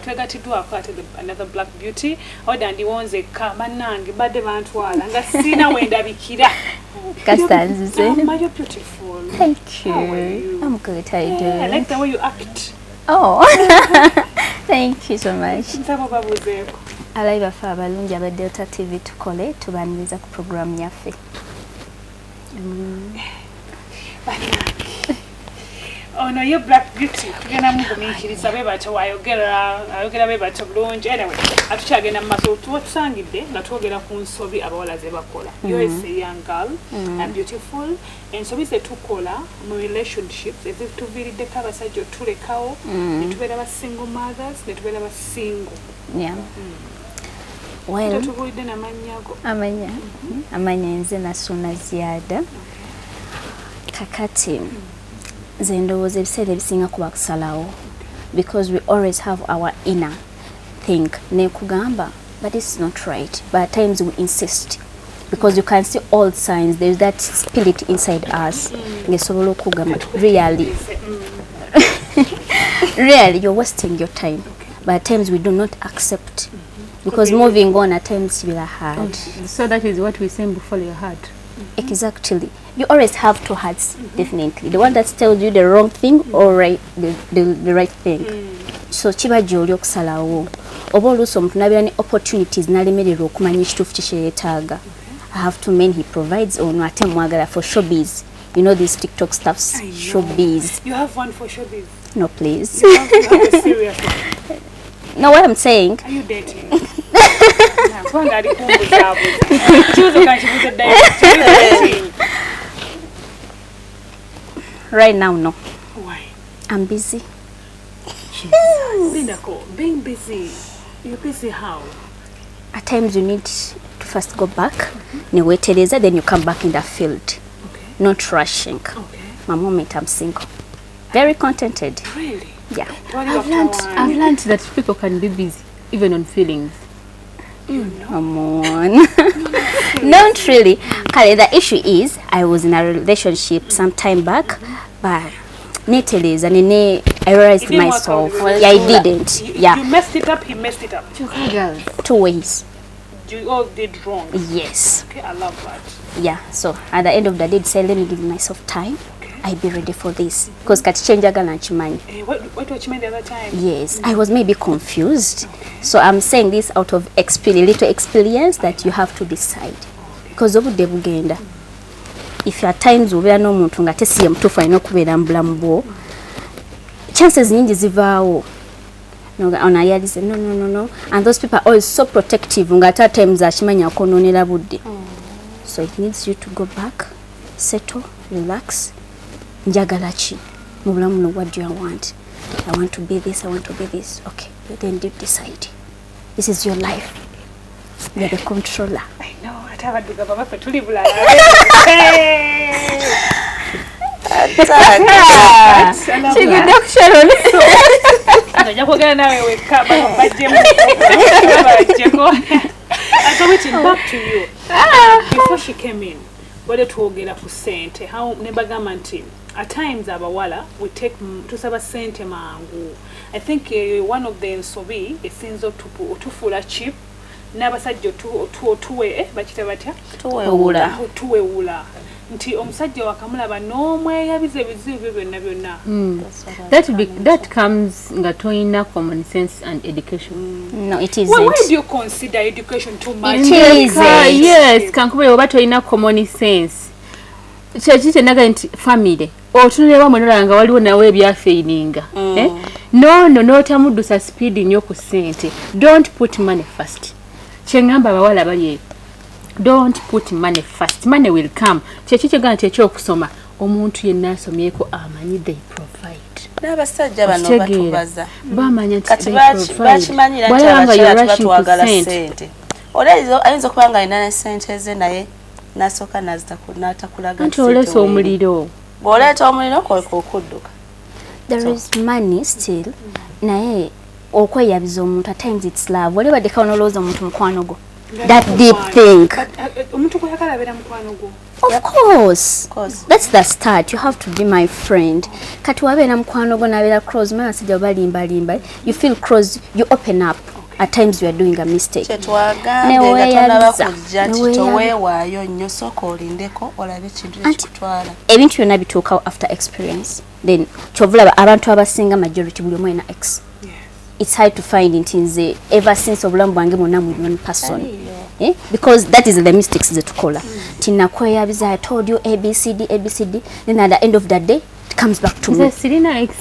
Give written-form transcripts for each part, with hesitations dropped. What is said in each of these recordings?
Twegatiddwako ate another Black Beauty. Awedda ndiwo nzekka, bannange badde bantwala nga sirina wendabikira. Kasita nzize. You're beautiful. Thank you. How are you? I'm good. How are you Yeah, I doing? Like the way you act. Oh, thank you so much. Nsaba obabuuzeeko. Abalabi baffe abalungi aba Delta TV, tukole tubaniriza ku programu yaffe. Bannange, ono ye Black Beauty, tugenda mugumiikiriza be batyo ayogera ayogera be batyo bulungi. Anyway, atukyagenda mu maaso, tuba tusangidde nga twogera ku nsobi abawala ze bakola. You're a young girl and beautiful. Ensobi ze tukola mu relationships ezituviiriddeko abasajja otulekawo ne tubeera ba single mothers, ne tubeera ba single. Yeah. Well, tetubuulidde namannya go. Amanya nze Nasuna Ziada. Kakati nze ndowooza ebiseera ebisinga kuba kusalawo, because we always have our inner thing nekugamba, but it's not right, but at times we insist because you can see all signs. There's that spirit inside us ngesobola okugamba, really, really, you're wasting your time, but at times we do not accept because moving on at times will hard. So that is what we say, follow your heart. Exactly. You always have two hearts, definitely. The one that tells you the wrong thing or right, the right thing. So kiba gy'oli okusalawo. Oba oluusi omuntu n'abeera ne opportunities n'alemererwa okumanya ekituufu kye kyeyeetaaga. I have two men, he provides, ono ate mwagala for showbiz. You know these TikTok stuffs, I know. Showbiz. You have one for showbiz? No, please. You have a serious one? No, what I'm saying, Are you dating? Kubanga ali kumbuzaabuza. Kibuzo kankibuze direct. Are you dating? Right now, no. Why? I'm busy. Lindako, being busy, you're busy how? At times you need to first go back, ne weetereza, then you come back in the field. Not rushing. My moment, I'm single. Very contented. Really? Yeah. Tewali I've bakutawaanya. Learned that people can be busy even on feelings. Come on. Not really. Kale, the issue is I was in a relationship some time back, but netereza nene I realized It didn't work out myself. with Yeah, I didn't. Yeah, You messed it up, he messed it up. Girls. Two ways. You all did wrong. Yes. Okay, I love that. Yeah. So at the end of the day, say let me give myself time. I be ready for this because kati kyenjagala nkimanyi. Eh, what was you meant the other time? Yes, I was maybe confused. So I'm saying this out of experience, little experience, that you have to decide. Because obudde bugenda. If at times obeera n'omuntu nga tesi ye mutuufu alina okubeera mu bulamu bwo, chances nyingi zivaawo. No, ono ayalize, no. And those people are always so protective nga ate at times akimanya akonoonera budde. So it needs you to go back, settle, relax. Njagala ki mu bulamu buno? What do I want? I want to be this, I want to be this. Okay, then you decide. This is your life. You're the controller. I know, ate abaddugavu abaffe tuli bulala. Hey! I love that. Kigudde ku Sharon. Nja kwogera naawe wekka, bajjemu bajjeko. So waiting, back to you. Before she came in, wade twogera ku ssente, how ne bagamba nti at times abawala we take tusaba ssente mangu. I think one of the ensobi esinza otufuula cheap n'abasajja otuwe bakita batya? Tuwewula. Otuwewula, nti omusajja wakamulaba n'omweyabiza ebizibu byo byonna byonna. That comes nga toyina common sense and education. No, it Why, isn't. Why do you consider education too much? It is. Yes, kankubere oba toyina common sense. Kyeki kyenaga nti family otunulira wamwe nolaba nga waliwo nawe ebyafeiringa, eh? No, n'otamuddusa speed nnyo ku ssente. Don't put money first. Kyeŋŋamba abawala bali eyo, don't put money first. Money will come. Kyeki kyegamba nti ekyokusoma, omuntu yenna asomyeko amanyi they provide. N'abasajja bano Okitegeera? batubaza. Bamanya nti Kati they provide. bakimanyira nti Bw'alaba nga you're abakyala tuba rushing ku twagala ssente. ssente. Oli ayinza okuba nga alina ne ssente ze, naye nasooka n'atakulaga Anti nti oleesa ssente weeri. omuliro. Bw'oleeta omuliro kweka okudduka. There is money still, naye okweyabiza omuntu, at times it's love. Wali baddekawo n'olowooza omuntu mukwano gwo, that deep thing. But, omuntu gweyagala abeera mukwano gwo. Of Yep. course. Of course. That's the start. You have to be my friend. Kati wabeera mukwano gwo n'abeera close, mwana abasajja balimbalimba. You feel close, you open up. At times you are doing a mistake. Kyetwagambye nga tonaba Neweeyabiza. kujja nti Neweeyabiza. toweewaayo nnyo, sooka olindeko olabe ekintu Anti- ekikutwala. Ebintu byonna bituukawo after experience. Then kyova olaba abantu abasinga majority buli omu alina ex. It's hard to find nti nze ever since obulamu bwange bwonna mu one person. Eh? Because that is the mistakes zetukola. Nti nakweyabiza, I told you ABCD, ABCD, then at the end of the day it comes back to me. Nze sirina ex.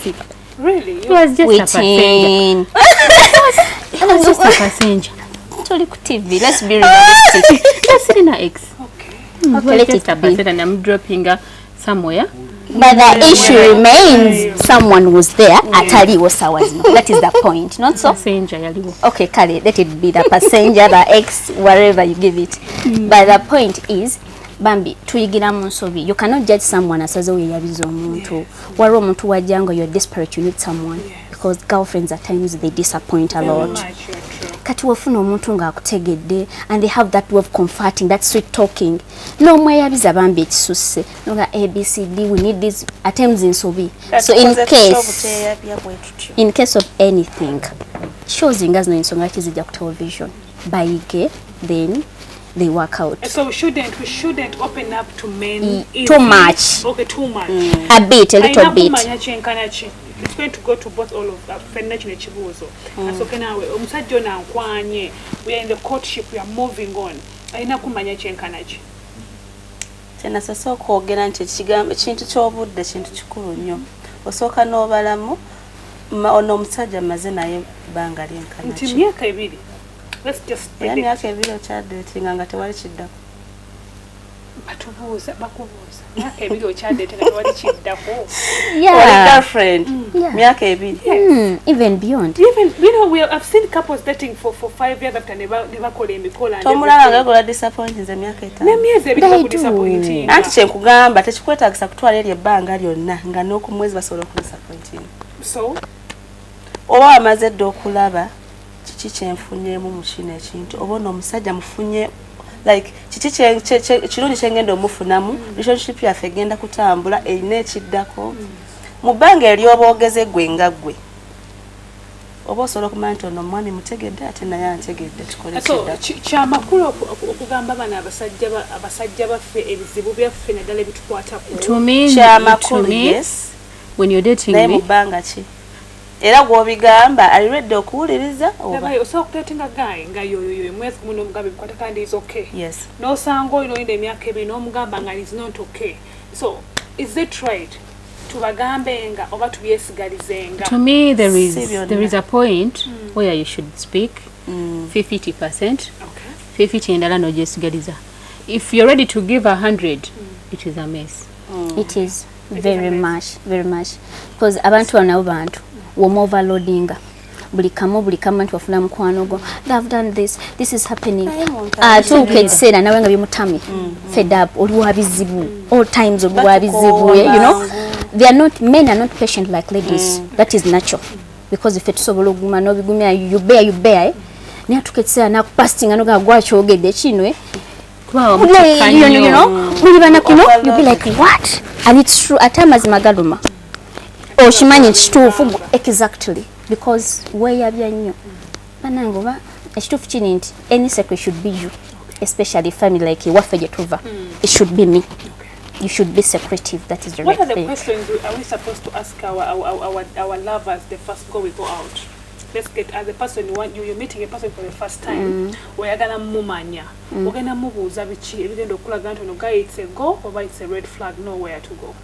Really? He was just a passenger. Waiting. He was just a passenger. Tuli ku TV, let's be realistic. Nze sirina ex. Okay. He Okay, was let just it a be. passenger and I'm dropping her somewhere. But the issue remains, someone was there ataliwo sawa zino. That is the point, not so? Passenger yaliwo. Okay, kale, let it be the passenger, the ex, wherever you give it. But the point is, bambi tuyigira mu nsobi. You cannot judge someone asazewo yeyabiza omuntu. Waliwo omuntu wajja nga you're desperate, you need someone. Because girlfriends at times they disappoint a Very lot. much, you're true. Kati wafuna omuntu ng'akutegedde and they have that way of comforting, that sweet talking, n'omweyabiza bambi ekisusse nga ABCD, we need this, at times nsobi. So in Katukoze tutya case obuteeyabya bwe tutyo? In case of anything, shows nga zino ensonga ki zijja ku television bayige, then they work out. So we shouldn't open up to men Too easily. Much. Okay, too much. A bit, a little Alina bit. kumanya kyenkana ki. It's going to go to both, all of us ffenna kino ekibuuzo. Asooke naawe, omusajja ono ankwanye, we are in the courtship, we are moving on, alina kumanya kyenkana ki? Kyenasose okwogera nti ekigambo ekintu ky'obudde kintu kikulu nnyo. Osooka n'obalamu ono omusajja maze naye bbanga lyenkana Nti ki? myaka 2, let's just Era predict. myaka 2 okyadeetinga nga tewali kiddako. Batubuuza, bakubuuza, myaka 2 okyadeete nga tewali kiddako? Oli girlfriend myaka 2. Even beyond. Even I've seen couples dating for 5 years after ne bakola emikolo and Tomulaba nga everything. gola disappointinze emyaka 5. N'emyezi 2 They do. bakudisappointinga. Anti kyenkugamba, tekikwetaagisa kutwala eri ebbanga lyonna nga n'okumwezi basobola okudisappointinga. So Oba wamaze dda okulaba kiki kyenfunyemu mu kino ekintu, oba ono omusajja mufunye like kiki kirungi kyengenda omufunamu, relationship yaffe egenda kutambula erina ekiddako mu bbanga eryoba ogeze gwe nga ggwe oba osobola okumanya nti ono omwami mutegedde ate naye antegedde, tukole So kiddako. Kyamakulu okugamba bano abasajja baffe ebizibu byaffe naddala ebitukwatako? To me, to Kyamakulu, me, yes. when you're dating Naye mu me, bbanga ki era gw'obigamba aliredde okuwuliriza oba? Labayo, osobola okudatinga guy nga yoyoyo mwezi 1 n'omugamba ebikwata kandi is okay. Yes. N'osanga olina oyinda emyaka 2 n'omugamba nga is not okay. So is it right tubagambenga oba tubyesigalizenga? To me there is Si byonna. there is a point where you should speak 50%, 50 endala n'ogyesigaliza. If you're ready to give 100, it is a mess. It is It is very a mess. much, very much, because abantu bano nabo bantu woma overloadinga buli kamu buli kamu nti wafuna mukwano gwo, they've done this, this is happening. Naye muntu Atuuka ekiseera nawe nga bimutamye, fed up, oli wa bizibu all times, oli wa bizibu. Batukoowa They are not, men are not patient like ladies. That is natural, because ife tusobola okuguma n'obigumya, you bear, you bear, eh? Naye atuuka ekiseera nakupostinga nogaa gwakyogedde kino, eh? Kuba wamutuka nnyo. Muli banaku, you be Overloaded. like, what? And it's true, ate amazima galuma, okimanyi nti kituufu. Exactly, because weeyabya nnyo banange. Oba ekituufu kiri nti any secret should be you, especially family like ewaffe gye tuva, it should be me. You should be secretive. That is the What right are the thing. questions are we supposed to ask our lovers the first go we go out? Let's get as a person you want you're meeting a person for the first time. Oyagala mumanya. Ogenda mubuuza biki ebigenda okulaga nti ono guy it's a go oba it's a red flag, nowhere to go.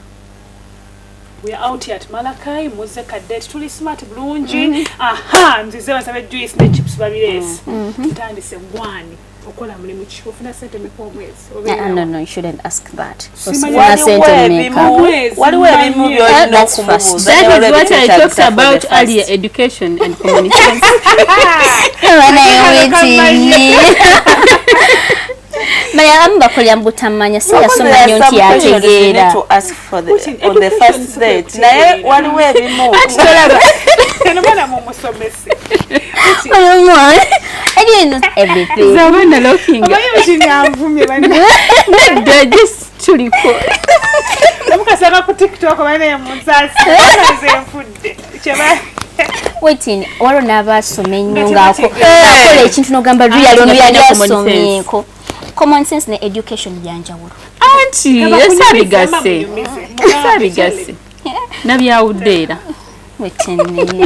We are out here at Malakai, muze cadet, tuli smart bulungi. Aha, nzize basabe juice ne chips babireese. Ntandise gwani. Okola mulimu ki? Ofuna sente mmeka omwezi? No, no, no, you shouldn't ask that. Simanyi. Osifuna Waliwo sente mmeka? ebimu, Mwezi, waliwo ebimu mmanyi. by'olina That's first. okumubuuza. That is what I talked For the about first. earlier, education and communication. Banaye wetini naye abamu bakolera mu butamanya, si yasoma nnyo nti yategeera. To ask for the, Putin, on the education first is date, okutegeera. naye waliwo ebimu. Eno mwana mumusomese. I didn't know everything. Abaana looking. Omanyi kinyanvumye bana. Nedda, just Tuliko. Mukasanga ku TikTok bane munzasi nze nfudde. Kyeba Waiting, waliwo n'abasoma ennyo ng'akola ekintu n'ogamba real ono yali asomyeko. Common sense ne education byanjawulo. Anti esabigase. Esabigase. Nabyawudde era. Waiting,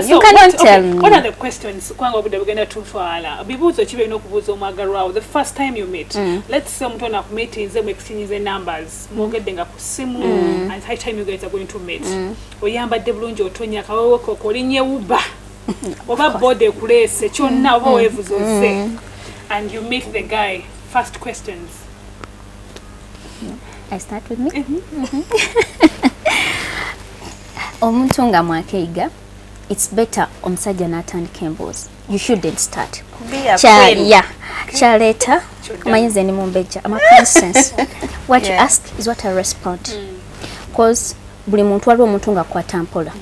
you cannot tell me. What are the questions kwanga obudde bugenda tutwala? Bibuuzo ki byolina okubuuza omwagalwa the first time you meet? Let's say omuntu ono akumeetinze mu exchange numbers, mwogedde nga ku ssimu, and high time you guys are going to meet. Oyambadde bulungi otonya akawewo ko olinnye Uber. Oba boda ekuleese kyonna oba weevuze ozze. And you meet the guy. First questions. I start with me. Omuntu nga mwakeyiga, it's better omusajja n'atandika emboozi. You shouldn't start. Be a queen. Yeah. Kyaleeta, omanyi nze ndi mumbejja. I'm a princess. What you ask is what I respond. Cause buli muntu waliwo omuntu ng'akwata mpola.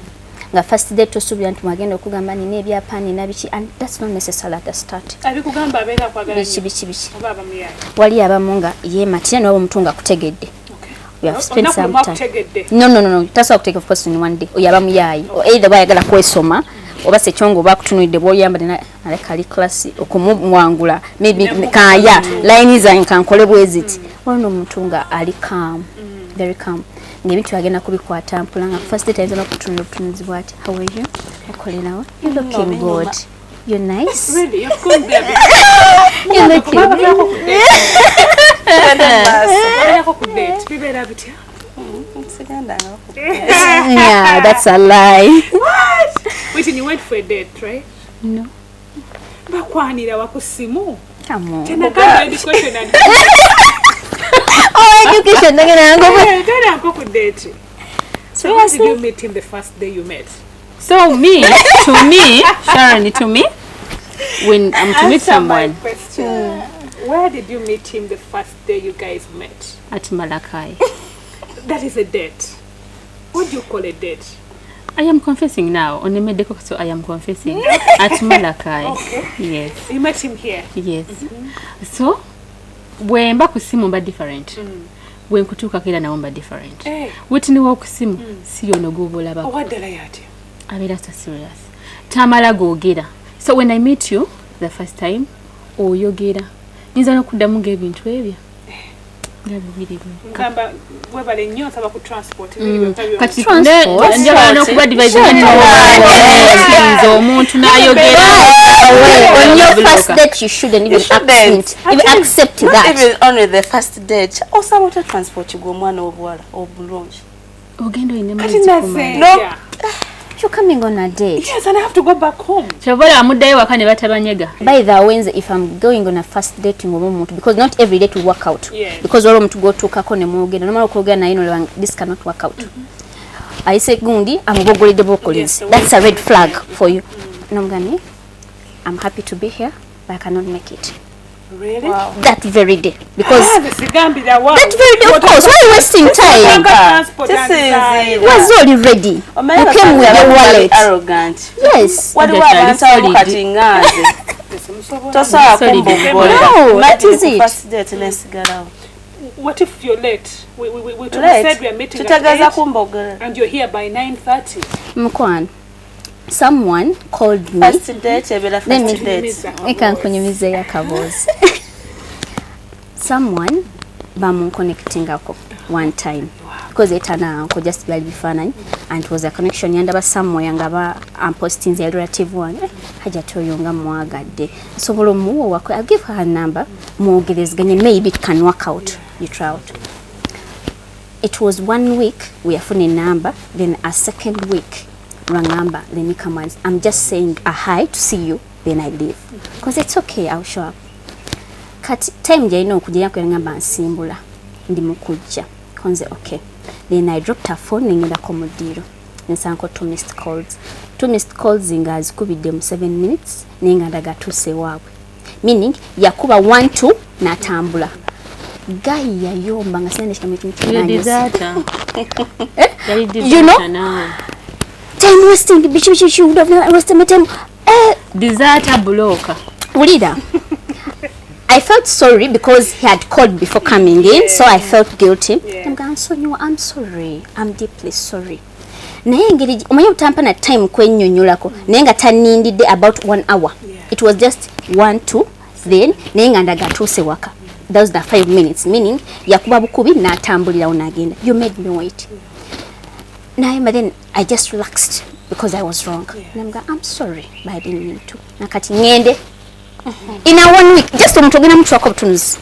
Nga first date tosuubira nti mwagenda okugamba nina ebyapa nina biki, and that's not necessary at the start. Abikugamba abeera akwagala Biki nnyo. biki biki. Oba abamuyaye. Wali abamu nga yeematira nawe omuntu nga akutegedde. We have spent Olunaku some lumu time. akutegedde. No. Tasobola kuteeka of course in one day. Oyo aba muyaayi. Either bayagala kwesoma oba sekyongo oba akutunuulidde bw'oyambadde aleka ali class okumwangula maybe kaya line zange kankole bwe ziti. Waliwo n'omuntu nga ali calm, very calm. Ng'ebintu agenda kubikwata mpola nga first date ayinza n'okutunula obutunuzi bw'ati. How are you? Okolerawa? You're looking good. You're nice. Really? You've gone there before. You're looking Bababeerako ku date. Tugende mu maaso. Babeerako ku date. Bibeera bitya? Sigendangako ku Yeah, that's a lie. Wait, you went for a date, right? No. Bakwanira wa ku ssimu. Come on. Tenakamba education and Oh, education. Nagenda ngo. Tena ku date. So where did you meet him the first day you met? So me, to me, Sharon, to me, when I'm to meet Answer my someone question. Where did you meet him the first day you guys met? At Malachi. That is a date. What do you call a date? I am confessing now. On the medical, so I am confessing at Malachi. Okay. Yes. You met him here. Yes. So bwe mba ku ssimu mba different. Bwe nkutuukako era nawo mba different. Eh. Whitney wa ku ssimu si yono gw'oba olabako. Owaddala yatya? Abeera so serious. Tamala googera. So when I meet you the first time, oyogera. Nyinza n'okuddamu ng'ebintu ebyo. Nga bibiri byo. Ngamba webale nnyo nsaba ku transport. Kati Transport. njagala n'okuba advise nti nze omuntu n'ayogera. On your first date, you shouldn't even shouldn't. accept, even accept Not that. even only the first date. Osaba otya transport gwe omwana obuwala obulungi? Ogenda olina Kati amazzi naze. kumala. No. Yeah. You're coming on a date. Yes, and I have to go back home. Kyova olaba muddayo waka ne batabanyega. By the way, nze if I'm going on a first dating oba omuntu, because not every date will work out. Yes. Because waliwo omuntu gw'otuukako ne mwogera, nomala okwogera naye nolaba this cannot work out. Ayise gundi amubogoledde bokolezi. Yes, That's a red flag for you. Nomugani, I'm happy to be here, but I cannot make it. Really? Wow. That very day. Because Ah, sigambira wa. that very day, of course, why are you wasting time? Transport This is Was already ready. Omanyi You came with abasajja your abamu bali wallet. arrogant. Yes. Waliwo That abantu ali abamu solid. kati nga nze tosobola Solid. kumboggolera. No, that Imagine is ku it. first date nesigalawo. What if you're late? We Late. said we are meeting at Kitegeeza 8 kumboggolera. and you're here by 9:30. Mukwano, someone called me. First date ebeera Let me first date. Eka nkunyumizeeyo akaboozi. Someone bamunconnectingako one time because etananko just byali bifaananyi and it was a connection yandaba somewhere nga ba ampostinze ya relative wange. Eh, Hajati oyo nga mwagadde nsobola omuwa wako. I'll give her her number mwogerezeganye, maybe it can work out. You try out. It was one week we yafuna enamba, then a second week lwangamba let me come and I'm just saying a hi to see you, then I leave because it's okay, I'll show up. Kati time gyalina okujja yakuyangamba nsimbula ndi mukujja konze okay, then I dropped her phone nengendako mu ddiiro nsanko two missed calls, two missed calls nga azikubidde mu 7 minutes naye nga ndaga atuuse ewaabwe, meaning yakuba 1 2 n'atambula. Guy yayomba nga sina nekigambo ekimu Yo kyonna. deserter. Yali You know? deserter naawe. Time wasting, biki biki biki, would have never wasted my time. Deserter blocker. Wulira, I felt sorry because he had called before coming in, so I felt guilty. Yeah. Nansonyiwa, "I'm sorry, I'm deeply sorry." Naye engeri omanyi obutampa na time kwennyonnyolako, naye nga tannindidde about one hour. It was just one, two, then naye nga ndaga atuuse waka. That was the 5 minutes, meaning yakuba bukubi n'atambulirawo n'agenda. "You made me wait." Naye but then I just relaxed because I was wrong. Namuga, "I'm sorry, but I didn't mean to." Nakati ngende in a one week, just omuntu ogenda mutuwako obutunuzi.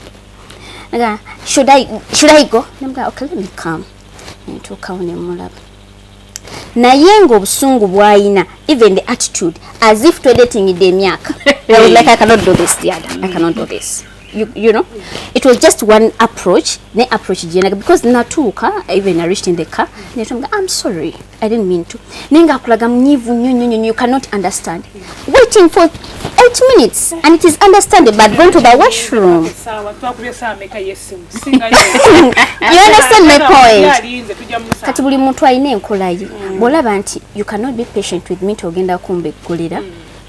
Naga, Should I go?" Namuga, "Okay, let me come." Nentuukawo nemulaba, naye ng'obusungu bw'ayina, even the attitude, as if twedatingidde emyaka. I was like, "I cannot do this, Diada. I cannot do this." You know it was just one approach, ne approach gyenaga, because natuuka, even I reached in the car, netuga, "I'm sorry, I didn't mean to." Naye ng'akulaga munyiivu nnyo nnyo nnyo. You cannot understand waiting for 8 minutes, and it is understandable, but going to the washroom. Essaawa twakubye essaawa meka y'essimu singa You understand my point? Alinze tujja mumusanga. Kati buli muntu alina enkola ye. Bw'olaba nti you cannot be patient with me, nti ogenda kumbeggulira,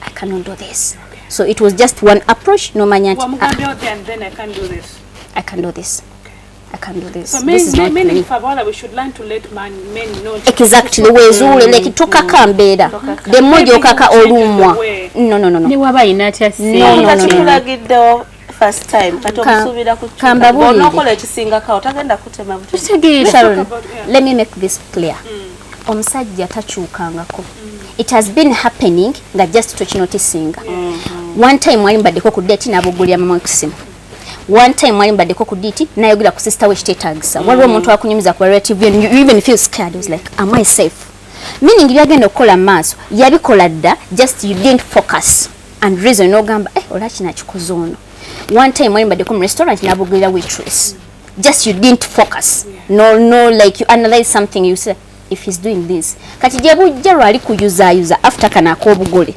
I cannot do this. So it was just one approach, nomanya nti, ah, Wamugambye out there and then, "I can't do this"? "I can do this, I can do this." So This men, is not men, me. Ffe abawala, we should learn to let men know. Exactly, wezuule, like tokaka mbeera. The more gyokaka olumwa. No, no, no, no. Ne waba ayina atya No, no, no, no. ssente. Kikulagiddewo first time, kati omusuubira Kambabuulire. Onokola ekisingako, tagenda kutema buti. Kitegeera. Sharon, about- yeah. let me make this clear. Omusajja takyukangako. It has been happening nga just tokinotisinga. One time wali mbaddeko ku date n'abogolera mama kusimu. One time wali mbaddeko ku date n'ayogera ku sister we kiteetaagisa. Waliwo omuntu akunyumiza ku relative, you even feel scared. I was like, "Am I safe?" Meaning byagenda okukola mu maaso yabikola dda, just you didn't focus and reason, n'ogamba, "Eh, olwa kino akikoze ono." One time wali mbaddeko mu restaurant n'abogolera waitress. Just you didn't focus. No, like you analyze something, you say, "If he's doing this." Kati gye bujja lwali kuyuzaayuza after kano ak'obugole.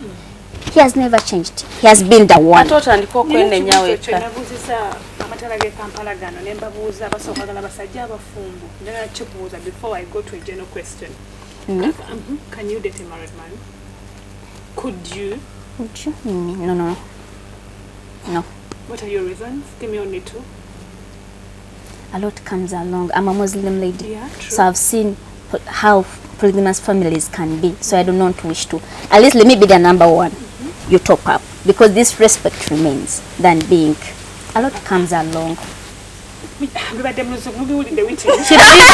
He has never changed. He has been the one. Ate otandika okwenenya wekka. Nabuuziza amatala g'e Kampala gano ne mbabuuza abasooka gala basajja abafumbo. Njagala kikubuuza before I go to a general question. Can you date a married man? Could you? Would you? No. What are your reasons? Give me only two. A lot comes along. I'm a Muslim lady. Yeah, true. So I've seen how polygamous families can be. So I do not wish to. At least let me be the number one. You top up. Because this respect remains than being. A lot comes along. Bibadde mu luzungu mubiwulidde witi. She believes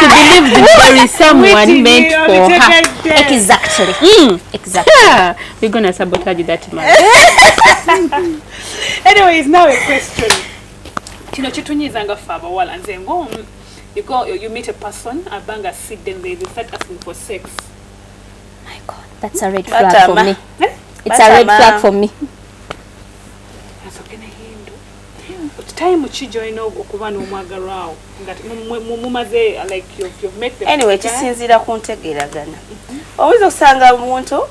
that there is someone meant for her. Exactly. Exactly. Yeah, we're gonna sabotage that man. Anyways, now a question. Kino kitunyiiza nga ffe abawala. Nze ng'omu, you go, you meet a person abanga sit, then they start asking for sex. My God, that's a red flag for Batama. me. Eh? It's a red Batama. flag for me. Asooke ne hindu time ki gy'olina okuba n'omwagalwawo nga mumaze, like you've met them Anyway, together? Kisinziira ku ntegeeragana. Oyinza okusanga omuntu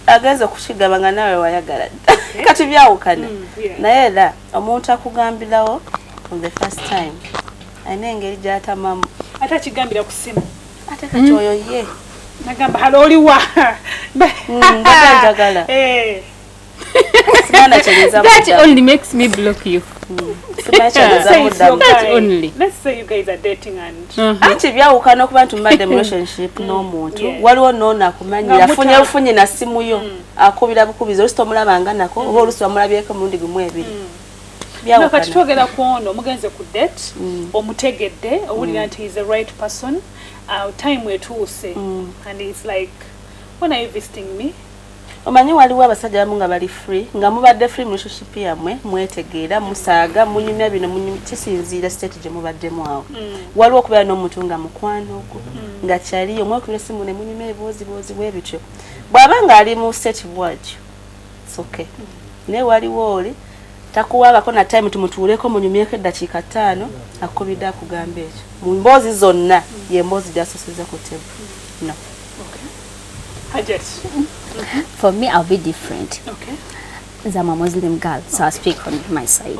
agenza okukigaba nga naawe wayagala dda, kati byawukana. Naye era omuntu akugambirawo on the first time alina engeri gy'atamamu. Ate akigambira ku ssimu. Ate kati oyo ye nagamba, "Hello, oliwa?" Mbadde njagala. Eh. Siganda kyenyeza. That only makes me block you. Simanyi kyenyeza Say it's your muddamu. That guy. only. Let's say you guys are dating and Anti byawukana okuba nti mubadde mu relationship n'omuntu. Waliwo noono akumanyira, Nga afunye bufunye na simu yo, akubira bukubizi, olusi tomulabanga nako oba olusi wamulabyeko omulundi gumu ebiri. No, kati Byawukana. Twogera ku ono omugenze ku date, omutegedde, owulira nti he's the right person, time etuuse and it's like, "When are you visiting me?" Omanyi waliwo abasajja abamu nga bali free, nga mubadde free mu relationship yammwe, mwetegeera, musaaga, munyumya bino, kisinziira state gye mubaddemu awo. Waliwo okubeera n'omuntu nga mukwano gwo, nga kyaliyo, mwekubira esimu ne munyumya ebibooziboozi bwe bityo. Bw'aba nga ali mu state bwatyo, it's okay. Naye waliwo oli takuwangako na time tumutuuleko munyumyeko eddakiika 5, akubidde akugamba ekyo mu mboozi zonna, ye mboozi gyasoseza ku table. No. Hajat. For me, I'll be different. Okay. I'm a Muslim girl, so I'll speak on my side.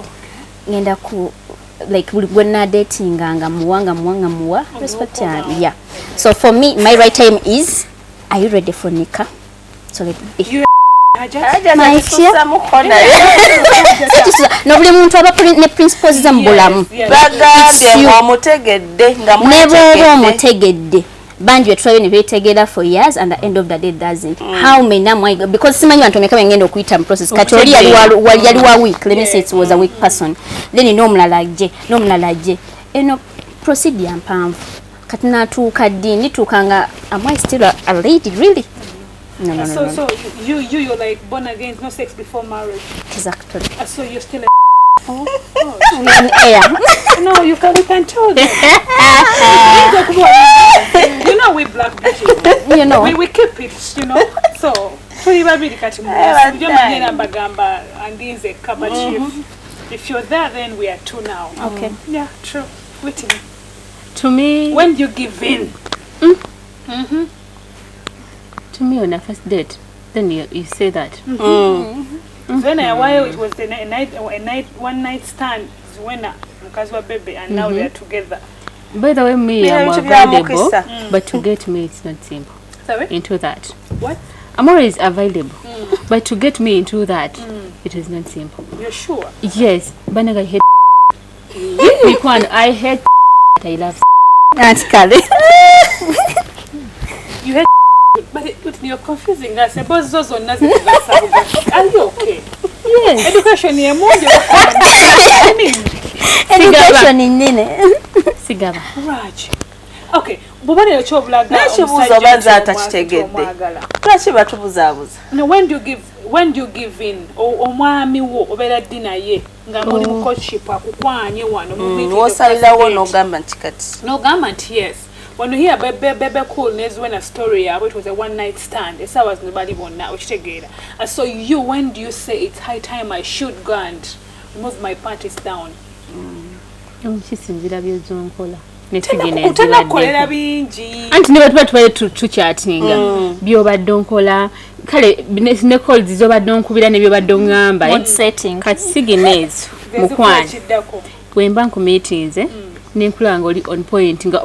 Ngenda ku like buli gwe nadetinga nga muwa nga muwa nga muwa respect yange. Yeah. So for me, my right time is, are you ready for nikah? So let it be. You Hajat? My Kisusamuko naye. No, buli muntu aba ne principles ze mu bulamu. Bagambye It's you. ng'omutegedde, nga Ne bw'oba mwetegedde. omutegedde, bangi betulabye ne beetegeera for years and the end of the day doesn't. How many am I, because simanyi bantu bameka bengenda okuyita mu process. Kati oli yali wa weak, let me say it was a weak person, then n'omulala ajje, n'omulala ajje, eno procedure mpanvu. Kati natuuka ddi ndituuka nga am I still a lady, really? No, no, no, So, no. so you're like born again, no sex before marriage. Exactly. So you're still a On air. No, you can we can tell them. You know we black beauty. You know. We keep it. So tuli babiri kati mu Eh, nsi. bannange. Era mbagamba andinze kaba chief. If you're there, then we are two now. Okay. Yeah, true. Waiting. To me, When do you give in? To me on a first date, then you say that. Then a while it was the night, a night, one night stand. When mukazi wa bebe, and now they are together. By the way, me, Bino I'm bintu bya available, mukisa. but to get me, it's not simple. Sorry? Into that. What? I'm always available, but to get me into that, it is not simple. You're sure? Yes, banaga, I hate Mikwano, I hate, I love. Anti kale. You hate, but you're confusing us. Emboozi zo zonna zitugasabuga. Are you okay? Yes. Education yemungi. I mean, Education nnene. Sigaba. Lwaki? Okay, bubonero ki obulaga N'ekibuuzo omusajja oba nze nti atakitegedde. omwagala? Lwaki batubuzaabuza? No, when do you give in? Omwami wo obeera ddi naye nga muli mu courtship, akukwanye wano mu meeting the Wosalirawo first date. n'ogamba nti kati N'ogamba nti yes. When you hear Bebe Cool ne Zuena story yaabwe, it was a one night stand. Essaawa zino bali bonna, okitegeera. So you, when do you say it's high time I should go and remove my panties down? Kisinzira byozonkola nesigina. Utanakolera bingi. Anti ne bwe tuba tubadde tukyatinga, byobadde onkola kale ne calls zobadde onkubira ne byobadde oŋŋamba, eh. Mood setting. Kati sigina ezo, mukwano. Kiddako. Bwe mba nkumiitinze nenkulaba nga oli on point, nga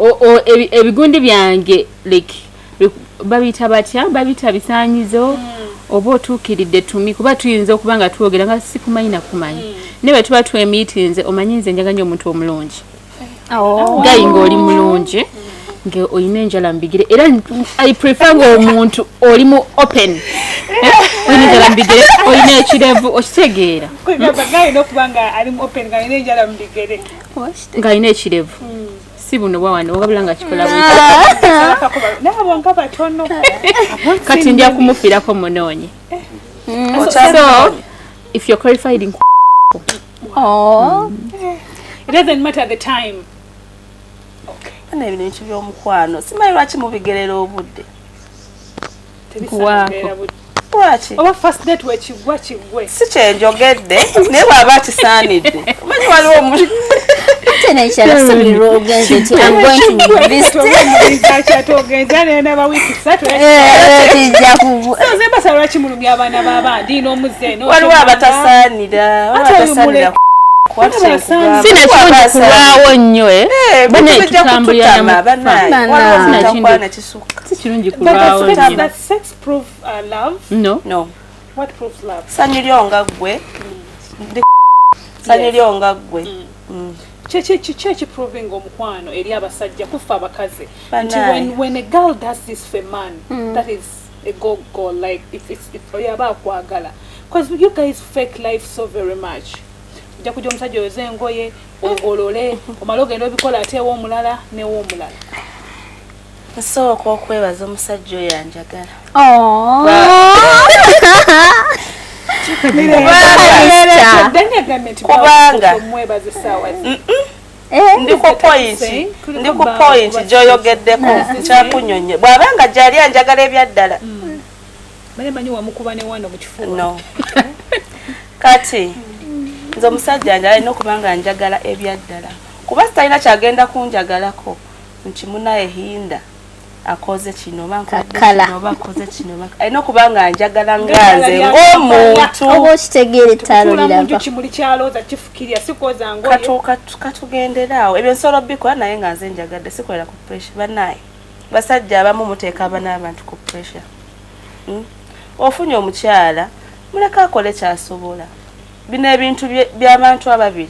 ebigundi byange like babiyita batya, babiyita bisaanyizo, oba otuukiridde tumi, kuba tuyinza okuba nga twogera nga sikumanyi nakumanyi, naye bwe tuba twemiitinze, omanyi nze njaga nnyo omuntu omulungi. Oh. Gayi ng'oli mulungi, nga olina enjala mbigire, era I prefer ng'omuntu oli mu open. Eh, olina enjala mbigire, olina ekirevu, okitegeera? Kwegamba gayina okuba nga ali mu open, nga alina enjala mu bigere. Ng'alina ekirevu, si buno bwa wano wabula nga kikola bwe. Naye abo nga batono. Kati nja kumufiirako munoonye. So if you're qualified in Oh. It doesn't matter the time. Bana, ebino bintu by'omukwano simanyi lwaki mubigerera obudde. Nkuwaako. Lwaki? Oba first date wekigwa kigwe. Si kyenjogedde, naye bw'aba akisaanidde, omanyi waliwo omuntu Ate n'ekirala, si buli lw'ogenze nti I'm going to this. Kyatogenza naba wiiki 3. Eh, kijja kubu. Nze mbasaba, lwaki mulumya abaana b'abandi n'omuze? Waliwo abatasaanira, waliwo Ate oyo abatasaanira. Sinakirungi kulwawo nnyo, eh? Bane Bijja tutambulira kututama mu banaye. Bana. Waliwo omuntu Sinakindi. akwana kisukka. Si kirungi But kulwawo nnyo. does sex prove love? No. No. What proves love? Ssanyu lyo nga ggwe. Ssanyu lyo nga ggwe. Ki ekiproving omukwano eri abasajja kufa abakazi nti Banaye. when a girl does this for a man, that is a go go, like it's oyo aba akwagala, because you guys fake life so very much. Ojja kujja omusajja oyoze engoye, ogolole, omale ogenda obikola ate ew'omulala new'omulala. Nsooka okwebaza omusajja oyo anjagala. Oh. Dani agambye nti omwebaza essaawa zi. Eh, Ndi ku point, ndi ku point gy'oyogeddeko, nkyakunyonye bw'aba nga gyali anjagala ebyaddala. Bale manyi wamukuba ne wano mu kifuba. No, kati nze omusajja njala alina okuba nga njagala ebyaddala, kuba sitalina kyagenda kunjagalako nti munaye hinda akoze kino oba nkodde Kakala. kino oba akoze kino alina okuba nga njagala nga nze ng'omuntu. Oba okitegeera ettaalo Tuula mu lirava. nju, kimuli kyalooza kifukirya, sikwoza ngoye. Katugendere awo, ebyo nsobola obikola naye nga nze njagadde, sikolera ku pressure. Banaye basajja abamu muteeka abana abantu ku pressure. Ofunye omukyala Muleke akole kyasobola. Bino ebintu by'abantu ababiri,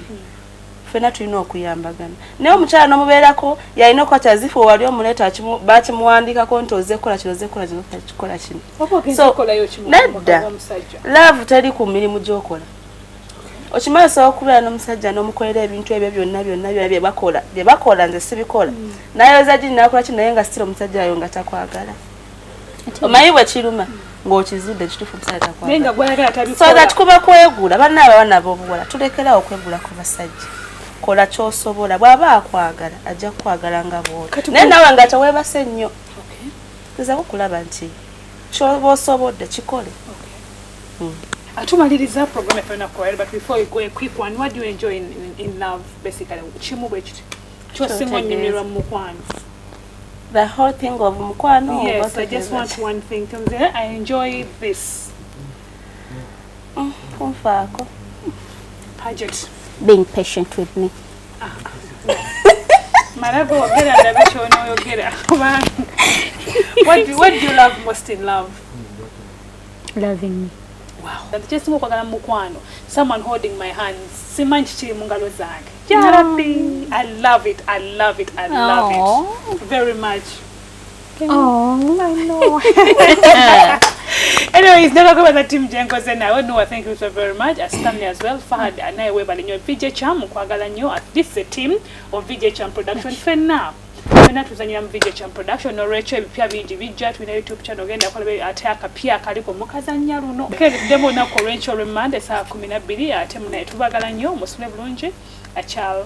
ffenna tulina okuyambagana. Naye omukyala n'omubeerako yalina okukwata azifu, wali omuleeta bakimuwandiikako nti ozze kukola kino, ozze kukola kino, kikola kino. Oba ogenda So, okukolayo kimu nedda. omusajja. Love teri ku mirimu gy'okola. Okimanyi osobola okubeera n'omusajja n'omukolera ebintu ebyo byonna byonna byonna byebakola, byebakola, nze sibikola, nayoza gini, nakola ki, naye nga still omusajja ayo nga takwagala. Omanyi bwe kiruma ng'okizudde kituufu omusajja Naye nga takwagala? gwayagala So tabikola. that kuba kwegula. Banna abaana ab'obuwala, tulekerawo okwegula ku basajja. Kola kyosobola. Bw'aba akwagala, ajja kukwagala nga bw'oli. Kati Naye nawe nga teweebase nnyo, gezaako okulaba nti kyoba osobodde kikole. Atumaliriza program yaffe olunaku lwaleero, but before we go, a quick one: what do you enjoy in love, basically? Kimu bwe kiti kyosinga onyumirwa mu mukwano. The whole thing of mukwano? Yes, I just want one thing. Tell me, I enjoy this. Kunfaako. Hajat? Being patient with me. Malago wogera, ndabe kyonooyogera. Kubanga what do you love most in love? Loving me. Wow. Kyesinga okwagala mu mukwano, someone holding my hands. Simanyi kikiri mu ngalo zange. Yarabbi, I love it, I love it, I love it very much. Oh. I know. Anyways, ndakakwebaza team gyenkoze nawe. Noah, thank you so very much. Stanley as well. Fahad naye webale nnyo. VJ Cham, nkwagala nnyo. This is a team of VJ Cham Production. Ffenna ffenna tuzanyira mu VJ Cham Production. Nolwekyo ebipya bingi bijja. Tulina YouTube channel, ogenda kolaba ate akapya akaliko mukazannya luno. Kereddemu olunaku olw'enkya olw'emmande saa 12. Ate munaye tubagala nnyo, musule bulungi. Akyal.